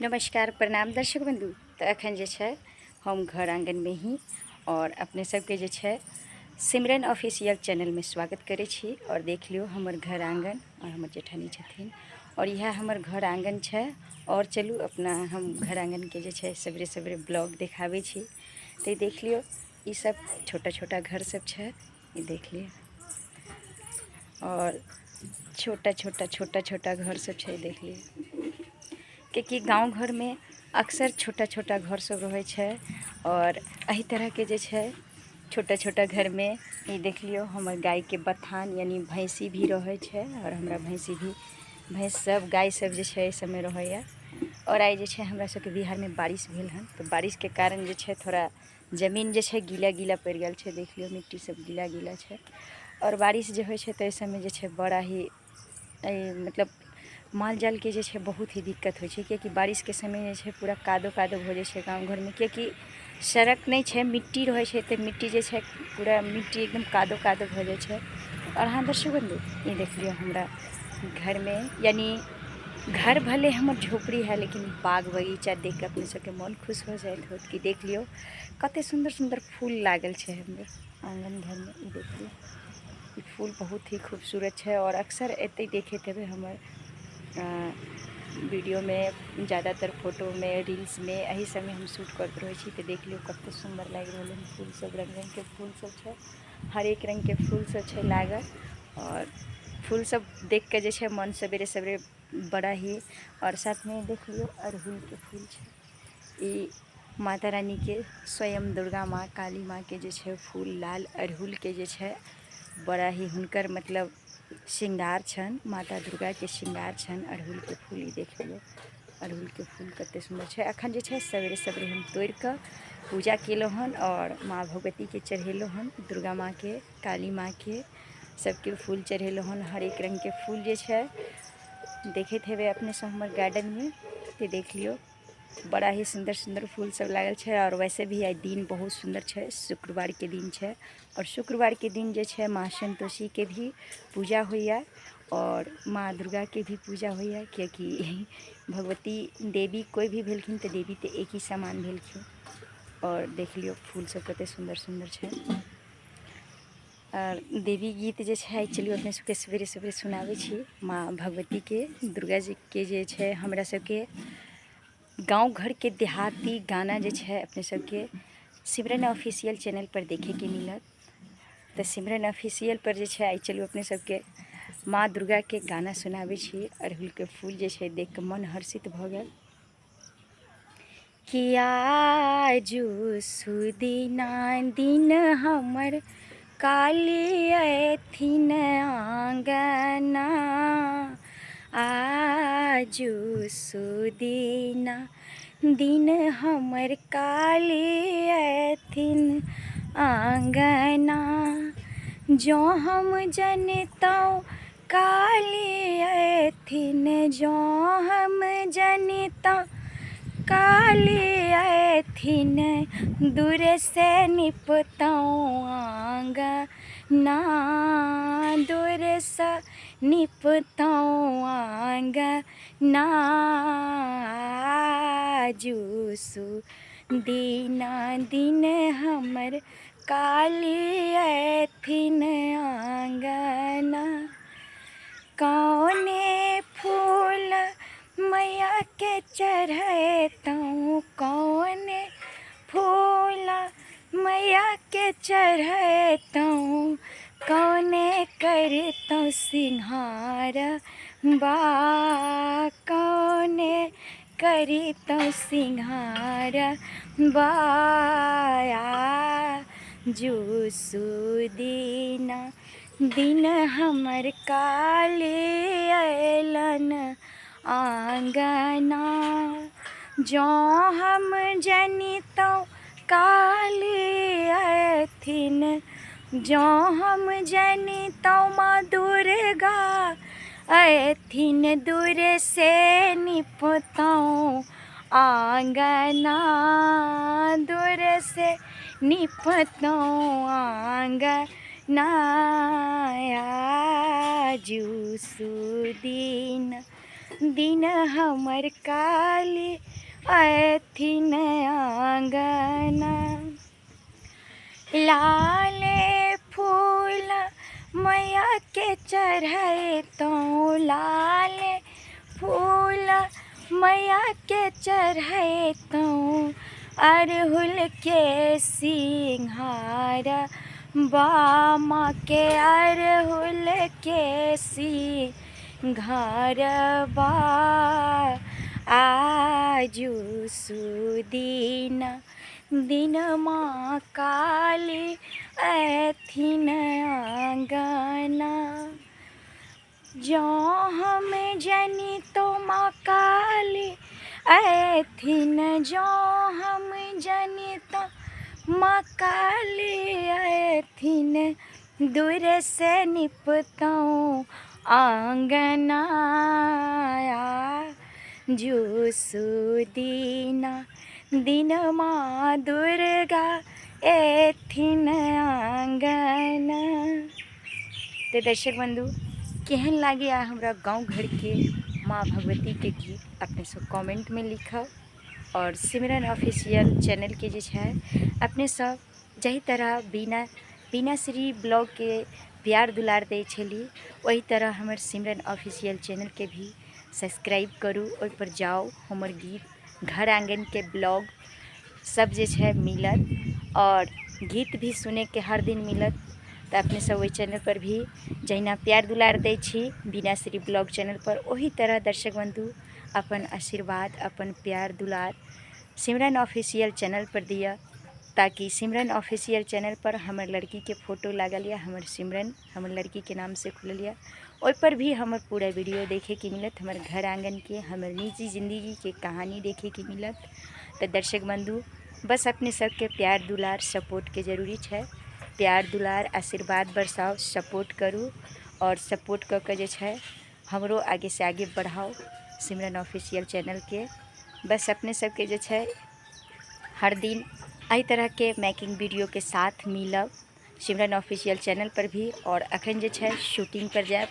नमस्कार प्रणाम दर्शक बंधु। तऽ एखन जे छै हम घर आङ्गनमे ही आओर अपने सबके जे छै सिमरन ऑफिशियल चैनलमे स्वागत करै छी। आओर देख लियौ हमर घर आङ्गन आओर हमर जेठानी छथिन आओर इएह हमर घर आङ्गन छै। आओर चलू अपना हम घर आङ्गनके जे छै सवेरे सवेरे ब्लॉग देखाबै छी। तऽ देख लियौ ई सब छोटा छोटा घर सब छै, ई देख लियौ। आओर छोटा छोटा छोटा छोटा घर सब छै, देख लियौ। कियाकि गाँव घरमे अक्सर छोटा छोटा घर सब रहै छै आओर एहि तरहके जे छै छोटा छोटा घरमे ई देख लियौ हमर गायके बथान यानी भैंसी भी रहै छै। आओर हमरा भैंसी भी भैंस सब गाय सब जे छै एहि सबमे रहैए। आओर आइ जे छै हमरा सबके बिहारमे बारिश भेल हन, तऽ बारिशके कारण जे छै थोड़ा जमीन जे छै गीला गीला पड़ि गेल छै। देख लियौ मिट्टी सब गीला गीला छै। आओर बारिश जे होइ छै तऽ एहि सबमे जे छै बड़ा ही मतलब माल जालके जे छै बहुत ही दिक्कत होइ छै। कियाकि बारिशके समय जे छै पूरा कादो कादो भऽ जाइ छै गाँव घरमे। कियाकि सड़क नहि छै, मिट्टी रहै छै, तऽ मिट्टी जे छै पूरा मिट्टी एकदम कादो कादो भऽ जाइ छै। आओर अहाँ दर्शक बन्धु ई देख लियौ हमरा घरमे यानी घर भले हमर झोपड़ी है लेकिन बाग बगीचा देख के अपने सबके मन खुश हो जाइत होत कि देख लियौ कते सुन्दर सुन्दर फूल लागल छै हमर आङ्गन घरमे। ई देख लियौ ई फूल बहुत ही खूबसूरत छै। आओर अक्सर एतै देखैत हेबै हमर वीडियोमे, ज़्यादातर फोटोमे, रील्समे एहि सबमे हम शूट करैत रहै छी। तऽ देख लियौ कते सुन्दर लागि रहल हन फूल सब, रङ्ग रङ्गके फूल सब छै, हरेक रङ्गके फूल सब छै लागल। आओर फूल सब देख के जे छै मन सवेरे सवेरे बड़ा ही। और साथमे देख लियौ अड़हुलके फूल छै, ई माता रानीके स्वयं दुर्गा माँ काली माँके जे छै फूल, लाल अड़हुलके जे छै बड़ा ही हुनकर मतलब श्रृंगार छनि, माता दुर्गाके श्रृंगार छनि अड़हुलके फूल। ई देख लियौ अड़हुलके फूल कते सुन्दर छै। अखन जे छै सवेरे सवेरे हम तोड़िकऽ पूजा केलहुँ हन और माँ भगवतीके चढ़ेलहुँ हन, दुर्गा माँके, काली माँके, सबके फूल चढ़ेलहुँ हन। हरेक रङ्गके फूल जे छै देखैत हेबै अपने सब हमर गार्डनमे, तऽ देख लियौ बड़ा ही सुन्दर सुन्दर फूल सब लागल छै। और वैसे भी आइ दिन बहुत सुन्दर छै, शुक्रवार के दिन छै। और शुक्रवार के दिन जे छै माँ संतोषी के भी पूजा होइए और माँ दुर्गा के भी पूजा होइए। कियाकि भगवती देवी कोई भी भेलखिन तऽ देवी तऽ एक ही समान भेलखिन। और देख लियौ फूल सब कते सुन्दर सुन्दर छै। और देवी गीत जे छै चलियौ अपने सबके सवेरे सवेरे सुनाबै छी माँ भगवती के, दुर्गा जी के जे छै हमरा सबके गाँव घरके देहाती गाना जे छै अपने सबके सिमरन ऑफिशियल चैनल पर देखेके मिलत। तऽ सिमरन ऑफिशियल पर जे छै आइ चलू अपने सबके माँ दुर्गा के गाना सुनाबै छी। अड़हुलके फूल जे छै देख के मन हर्षित भऽ गेल। कि आजू सुदिना दिन हमर काली अयथिन आङ्गना, आजू सुदिना दिन हमर काली अयथिन आङ्गना। जँ हम जनितहुँ काली अयथिन, जँ हम जनितहुँ काली अयथिन, दूर से निपतहुँ आङ्गना, दूर से निपतहुँ आङ्गना। आजू सुदिना दिन हमर काली अयथिन आङ्गना। कौने फूल मैया के चढ़ैतहुँ, कौने फूल मैया के चढ़ैतहुँ, कौने करितहुँ सिंहार बा, कौने करितहुँ सिंहार बा। आजू सुदिना दिन हमर काली अयलन आङ्गना। जँ हम जनितहुँ काली अयथिन, जँ हम जनितहुँ माँ दुर्गा अयथिन, दूर से निपतहुँ आङ्गना, दूर से निपतहुँ आङ्गना। आजू सुदिना दिन हमर काली अयथिन आँगना। लाले फूल मैया के चढ़ैतहुँ, लाले फूल मैया के चढ़ैतहुँ, अड़हुल के सिंहार बामा के, अड़हुल के सिंहार बा। आजू सुदिना दिन माँ काली अयथिन आँगना। जँ हम जनितौं माँ काली अयथिन, जँ हम जनितौं माँ काली अयथिन, दूर से निपतौं आँगना। आजू सुदिना दिन माँ दुर्गा एथिन आँगना। तऽ दर्शक बंधु, केहन लागैए हमरा गाँव घरके माँ भगवतीके गीत, अपने सब कमेंटमे लिखब। आओर सिमरन ऑफिशियल चैनलके जे छै अपने सब जाहि तरह बीना बीना श्री ब्लॉगके प्यार दुलार दै छली, ओहि तरह हमर सिमरन ऑफिशियल चैनलके भी सब्सक्राइब करू, ओहिपर जाउ, हमर गीत घर आँगनके ब्लॉग सब जे छै मिलत आओर गीत भी सुनैके हर दिन मिलत। तऽ अपने सब ओहि चैनल पर भी जहिना प्यार दुलार दै छी बीना श्री ब्लॉग चैनल पर, ओही तरह दर्शक बंधु अपन आशीर्वाद अपन प्यार दुलार सिमरन ऑफिशियल चैनल पर दिअ, ताकि सिमरन ऑफिशियल चैनल पर हमर लड़कीके फोटो लागल यऽ, हमर सिमरन हमर लड़कीके नामसँ खुलल यऽ, ओहिपर भी हमर पूरा वीडियो देखैके मिलत, हमर घर आँगनके हमर निजी जिन्दगीके कहानी देखैके मिलत। तऽ दर्शक बंधु, बस अपने सबके प्यार दुलार सपोर्टके जरूरी छै। प्यार दुलार आशीर्वाद बरसाउ, सपोर्ट करू आओर सपोर्ट कऽ के जे छै हमरो आगेसँ आगे बढ़ाउ सिमरन ऑफिशियल चैनलके। बस अपने सबके जे छै हर दिन एहि तरहके मेकिंग वीडियोके साथ मिलब सिमरन ऑफिशियल चैनल पर भी। आओर अखन जे छै शूटिंग पर जायब,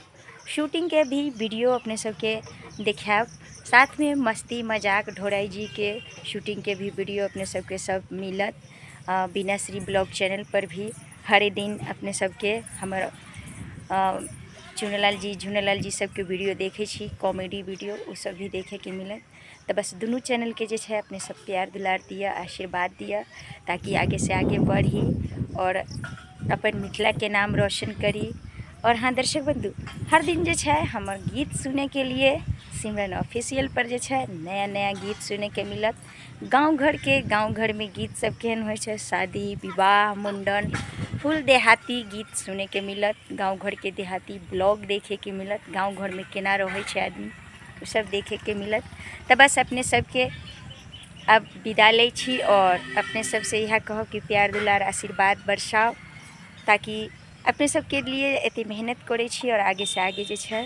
शूटिंगके भी वीडियो अपने सबके देखायब, साथमे मस्ती मजाक ढोराई जीके शूटिंगके भी वीडियो अपने सबके सब मिलत। बीना श्री ब्लॉग चैनल पर भी हर दिन अपने सबके हमर चुनलाल जी झुनलाल जी सबके वीडियो देखै छी, कॉमेडी वीडियो ओ सब भी देखैके मिलत। तऽ बस दुनू चैनलके जे छै अपने सब प्यार दुलार दिअ, आशीर्वाद दिअ, ताकि आगेसँ आगे बढ़ी आओर अपन मिथिलाके नाम रोशन करी। और हाँ दर्शक बंधु, हर दिन जे छै हमर गीत सुनैके लिए सिमरन ऑफिशियल पर जे छै नया नया गीत सुनैके मिलत। गाँव घरके गाँव घरमे गीत सब केहन होइ छै, शादी विवाह मुण्डन फुल देहाती गीत सुनैके मिलत, गाँव घरके देहाती ब्लॉग देखैके मिलत, गाँव घरमे केना रहै छै आदमी ओ सब देखैके मिलत। तऽ बस अपने सबके अब विदा लै छी और अपने सबसे इएह कहब कि प्यार दुलार आशीर्वाद बरसाउ, ताकि अपने सबके लिए एते मेहनत करै छी और आगेसँ आगे जे छै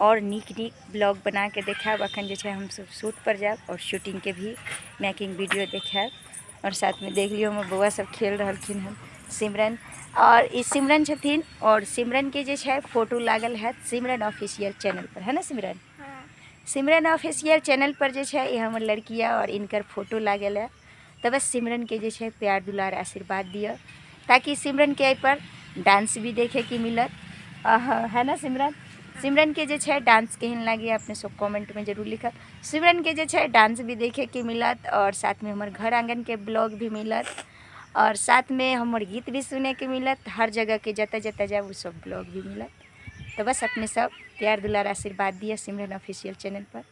और नीक नीक ब्लॉग बनाके देखायब। अखन जे छै हमसब शूट पर जायब और शूटिंगके भी मेकिंग वीडियो देखायब। और साथमे देख लियौ हमर बौआ सब खेल रहलखिन हन, सिमरन और ई सिमरन छथिन और सिमरनके जे छै फोटो लागल हैत सिमरन ऑफिशियल चैनल पर, है ने सिमरन? हाँ। सिमरन ऑफिशियल चैनल पर जे छै ई हमर लड़की यऽ और इनकर फोटो लागल है। तऽ बस सिमरनके जे छै प्यार दुलार आशीर्वाद दिअ, ताकि सिमरनके एहिपर डांस भी देखैके मिलत, है ना सिमरन? सिमरनके जे छै डांस केहन लागैए अपने सब कमेंटमे जरूर लिखब। सिमरनके जे छै डांस भी देखैके मिलत और साथमे हमर घर आँगनके ब्लॉग भी मिलत और साथमे हमर गीत भी सुनैके मिलत, हर जगहके जतऽ जतऽ जायब ओ सब ब्लॉग भी मिलत। तऽ बस अपने सब प्यार दुलार आशीर्वाद दिअ सिमरन ऑफिशियल चैनल पर।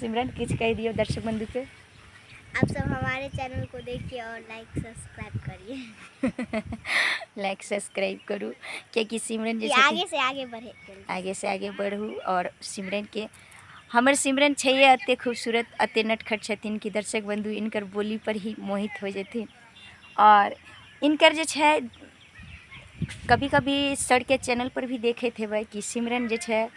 सिमरन किछु कहि दियौ दर्शक बंधुके। आप सब हमारे चैनल को देखिए और लाइक सब्सक्राइब करिए। लाइक सब्सक्राइब करू, कियाकि सिमरन जे कि आगे से आगे बढ़े, आगे से आगे बढ़ू। और सिमरन के हमर सिमरन छैहे एते खूबसूरत एते नटखट छथिन कि दर्शक बंधु इनकर बोली पर ही मोहित हो जेथिन। और इनकर जे छै कभी कभी सर के चैनल पर भी देखैत हेबै कि सिमरन जे छै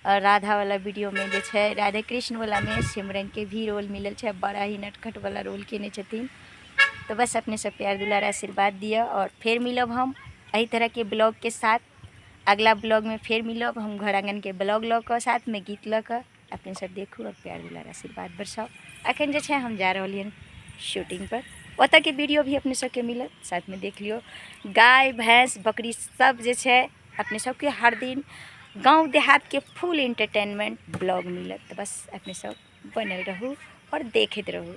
राधा वाला वीडियो में जे छै राधे कृष्ण वाला में सिमरन के भी रोल मिलल छै, बड़ा ही नटखट वाला रोल केने छथिन। तो बस अपने सब प्यार दुलार आशीर्वाद दिअ और फिर मिलब हम एही तरह के ब्लॉग के साथ। अगला ब्लॉगमे फेर मिलब हम घर आङ्गनके ब्लॉग लऽ कऽ, साथमे गीत लऽ कऽ। अपने सब देखू आओर प्यार दुलार आशीर्वाद बरसाउ। अखन जे छै हम जा रहलियनि शूटिंग पर, ओतऽके वीडियो भी अपने सबके मिलत, साथमे देख लियौ। गाय भैंस बकरी सब जे छै अपने सबके हर दिन गाँव देहातके फुल एंटरटेनमेंट ब्लॉग मिलत। तऽ बस अपने सब बनल रहू आओर देखैत रहू।